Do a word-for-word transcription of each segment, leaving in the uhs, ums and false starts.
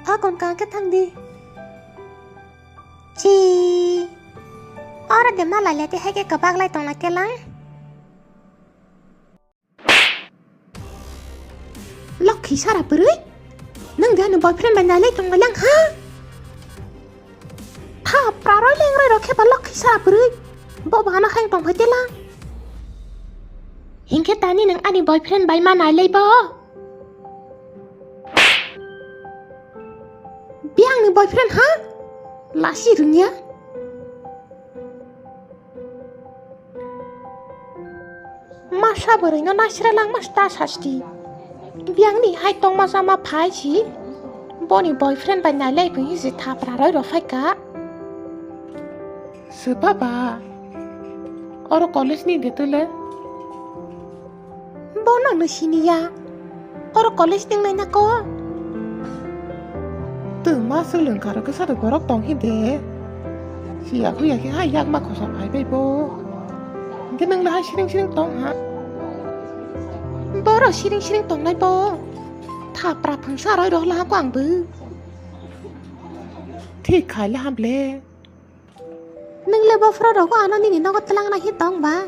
Akon ka khe thang di. Chi. Oro de malai le te hai khe kwbak lai tong lai te lang. Lokhi sara bwrwi? Nwng de ani boyfriend bai nailai tong lai lang ha? Tha praroi lengroi rok khe ba lokhi sara bwrwi? Bo ba ano hai tong phai te lang. Hinkhe tani nwng ani boyfriend bai ma nailai bo? Biyangni boyfriend ha? Lasi rwngya. Masa bwrwino nasra langma sta sasti. Biyangni hai tongma sama phai si. Boni boyfriend bai nailai bini je thapra roi rw phaika. Seba ba. Oro college ni detule. Bono no siniya. Oro college ning nai nako. Tuma swlwng karo khe sado borok tong hi de. Siya huya khe hai yak ma khosa phai bai bo. Hingke nang le hai siring siring tong ha. Boro siring siring tong nai bo. Thapra phung sa roi rok la ko ang bo. Thik khai le ham le. Nung le bophro rogo ano nini nogo twlang nai hi tong ba?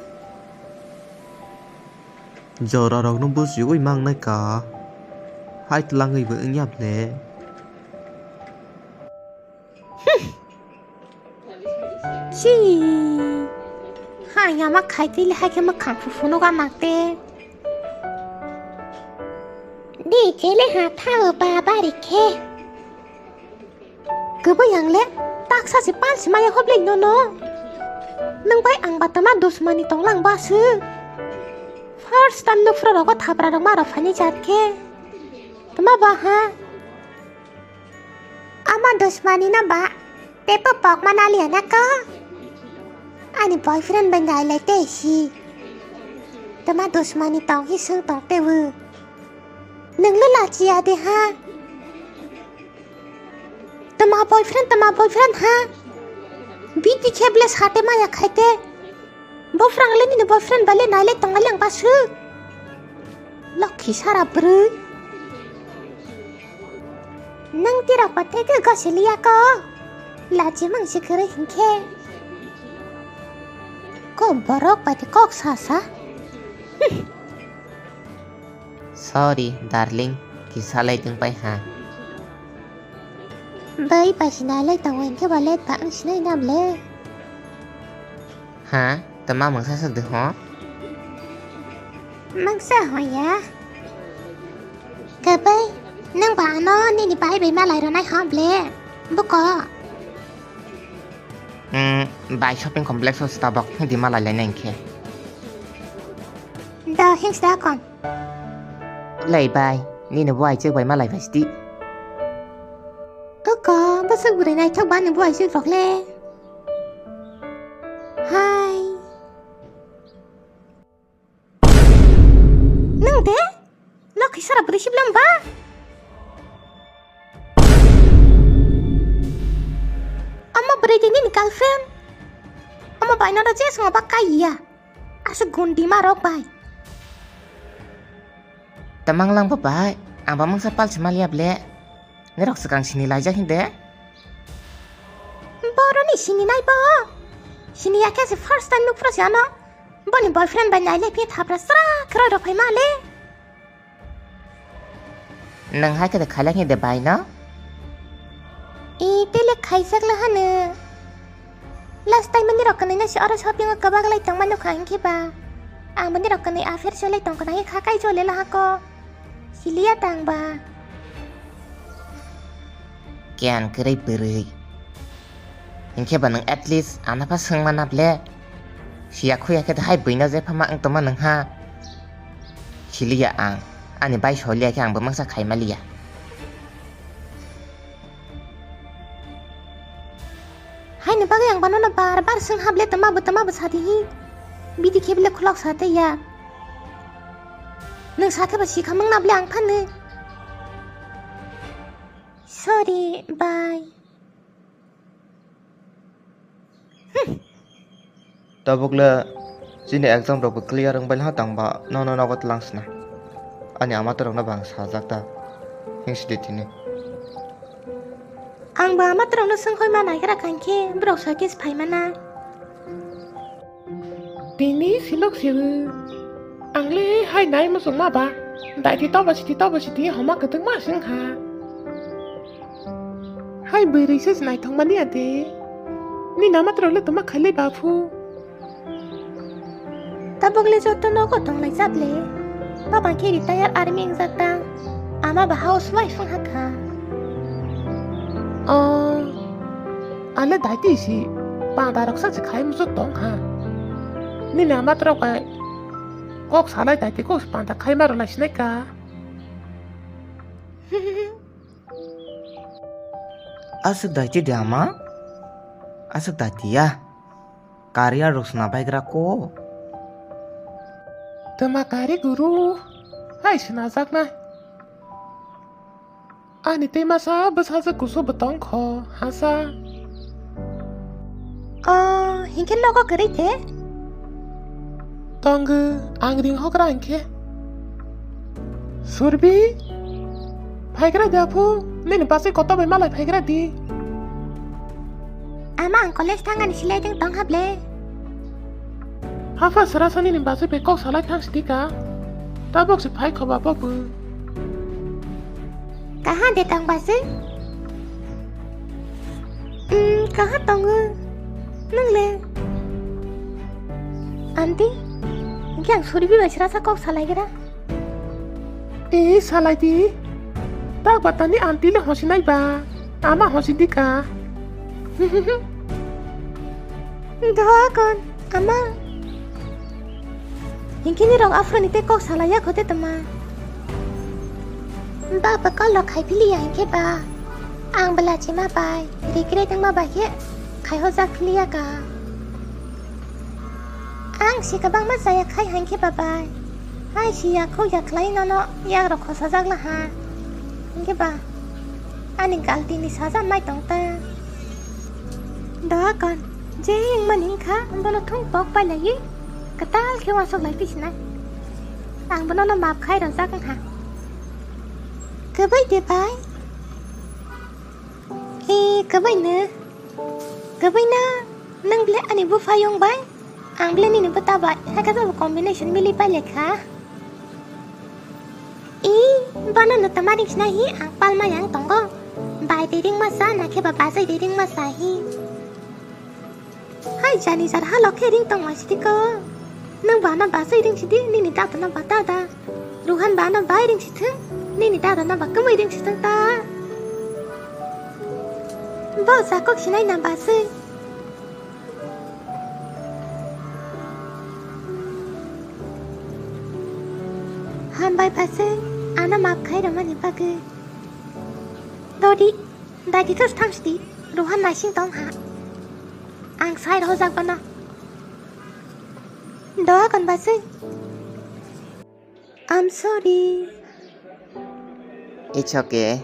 Jora rok no bujiui mang nai ka. Hai twlangui bo wngya ble. Chi. Hai ama khai twi le hai khe mwkhang phu phu no ga mak te. Di khe le ha tha o ba bari khe. Kwbwi ang le taksa se pal se maya hoblai nono. Nung bai ang ba tama dusmani tonglang ba se. First time nukphru rogo thapra rok ma rok phani jat khe. Tama ba ha? Ama dusmani no ba tepo pok mana liya na ko. Ani boyfriend bai nai lai te si. Tama dusmani tong hi sung tong te wu. Nung le lachiya de ha? Tama boyfriend, tama boyfriend ha? Biti khe ble sate maya khai te. Bofrang le nini boyfriend bai le nai le tong le ang ba su. Lokhi sara bwrwi. Nung tira pathai khe gosiliya ko. Lachi mang si kwrwi hinkhe. Ko borok bai khe kok sa sa. Sorry, darling, kisa lai tong pai ha. Bai bai sinai lai tongo, hinkhe ba let ba ang sinai nam le. Ha, tama mangsa sa de ho? Mangsa ho ya. Kabai, nang ba ano nini bai bai malai ronai ho ble. Buko. Hmm, bai shopping complex o Starbucks hidi malai lai nai hinkhe. Da, hings da kon. Lai bai, nini bo aichuk bai malai bai sidi. Koko, bwswk bwrwi naithok ba ni bo aichuk rok le. Hai. Nung de? Lokhi sara bwrwi siblam ba? Ama bwrwi de nini girlfriend? Ama bai nara je swngo ba kai ya. Aswk gundi ma rok bai. Tamang lang bo bai, ang ba mangsa pal se maliya ble. Nirok swkang sini laijak hinde? Boroni sini nai bo. Sini ya khe se first time nukphuru se ano. Boni boyfriend bai nai le phi thapra sra khroi rok phai ma le. Nang hai khe de khailak hinde bai no? I tele khaijak la hano. Last time mani rok kanai na si oro shopping o kabak lai tong manu kha hinkhe ba. Ang mani rok kanai affair so lai tong kana kha kai chole la hako. Siliya tang ba. Kian kwrwi bwrwi. Hinkhe ba nwng at least ano pha swngma na ble. Siya khuya khe hai bwino je phama wng tongma nwng ha. Siliya ang. Ani bai soliya khe ang bo mangsa khai maliya. Haini bagwi ang banono bar bar swng hable tama bo tama bo sadi hi. Bidi khe bile khulok sa tei ya. Nwng sa khe ba sikha mangna bole ang phano. Sorry, bye. Tabuk le chini exam rok bo clear wng bai ha tang ba nono nogo tlang sna. Ani amato rok no bang sajak ta. Hing sidi tini. Ang ba ama torokno swngkhoi ma naigra kha hinkhe borok soikhe se phai mana. Tini silok siwi. Ang le hai nai muchung ma ba. Daiti tobo siti tobo siti homa kwtwng ma sing kha. Hai bwrwi se naithok mani ade. Ni nama torok le toma khailai ba phu. Tabuk le joto nogo tong lai jat le. Baba khe retire army wngjak ta. Ama ba house wife wng ha kha. Oh, ale daiti si panda rok sa se khai muchuk tong ha. Nini ama torok bai kok salai daiti kok panda khai ma rw lai sinai ka. Aswk daiti de ama? Aswk daiti ya? Career rok swnam baigra ko. Twma kari guru, hai swnajaknai. Ani tei masa bwsajwk kusu bo tong kho, hasa. Oh, hinkhe nogo kwrwi khe? Tongwi, ang ring hogra hinkhe. Surbi, phaigra di aphu, nini bachwi kotor bai malai phaigra di. Ama ang college thangani silai tong tong hable. Hapha srasa nini bachwi bai kok salai thang sidi ka. Tabuk se phai khoba bo bw. Kaha de tong bachwi? Hmm, kaha tongo? Nung le? Aunty, hinkhe ang Surbi bai srasa kok salai gra. E, salai di. Tak batani aunty le hosi nai ba. Ama hosi di ka. Doha kon, ama. Hinkhe ni rok aphuru ni tei kok salai ya khote tama. Ba ba kol rok khai phili ya hinkhe ba. Ang bwla chima bai, regret wngma bai khe khai hojak phili ya ka. Ang si kwbangma chaya khai hinkhe ba bai. Hai si ya khuk ya khlai nono yak rok khosajak la ha. Hinkhe ba ani galti ni saja mai tong ta. Doha kon, je wngmani wngkha bono thung pok pai laiwi kwtal khe uansuk lai phi sinai. Ang bono no map khai rojak wngkha. Kwbai de bai? E, kwbai no? Kwbai no? Nwng ble ani buphayung bai? Ang ble nini bwta bai, hakhe jabo combination mili pai lekha. I, bono no tama ring sinai hi, ang palma yang tongo. Bai de ring masa, na khe ba bajai de ring masa hi. Hai jani jar halo khe ring tong ma sidi ko. Nwng ba no bajai ring sidi, nini dada no ba dada. Ruhan ba no bai ring sithung, nini dada no ba kwmwi ring sithung ta. Bo jakok sinai na bajai. Hambai bachai, ano map khai rwmani bagwi. Dodi, daidi khe thang sidi, Rohan naising tong ha. Ang sai rwjak bono. Doha kon bachai. I'm sorry. It's okay.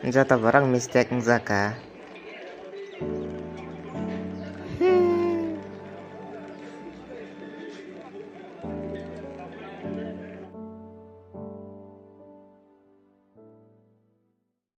Joto borok mistake wngjak kha.